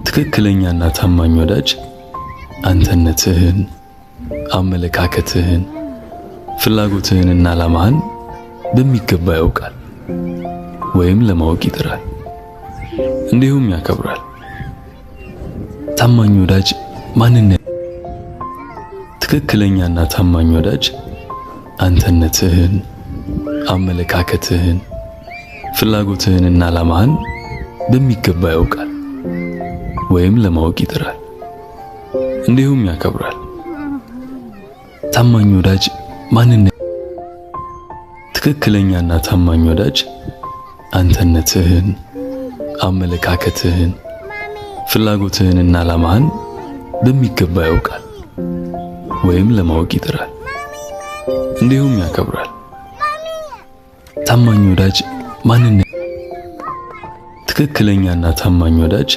ትክክለኛና ታማኝ ወዳጅ አንተነትህን፣ አመለካከትህን፣ ፍላጎትህንና ዓላማህን በሚገባ ያውቃል ወይም ለማወቅ ይጥራል፣ እንዲሁም ያከብራል። ታማኝ ወዳጅ ማንነት ትክክለኛና ታማኝ ወዳጅ አንተነትህን፣ አመለካከትህን፣ ፍላጎትህንና ዓላማህን በሚገባ ያውቃል ወይም ለማወቅ ይጥራል፣ እንዲሁም ያከብራል። ታማኝ ወዳጅ ማንነት ትክክለኛና ታማኝ ወዳጅ አንተነትህን፣ አመለካከትህን፣ ፍላጎትህንና ዓላማህን በሚገባ ያውቃል ወይም ለማወቅ ይጥራል፣ እንዲሁም ያከብራል። ታማኝ ወዳጅ ማንነት ትክክለኛና ታማኝ ወዳጅ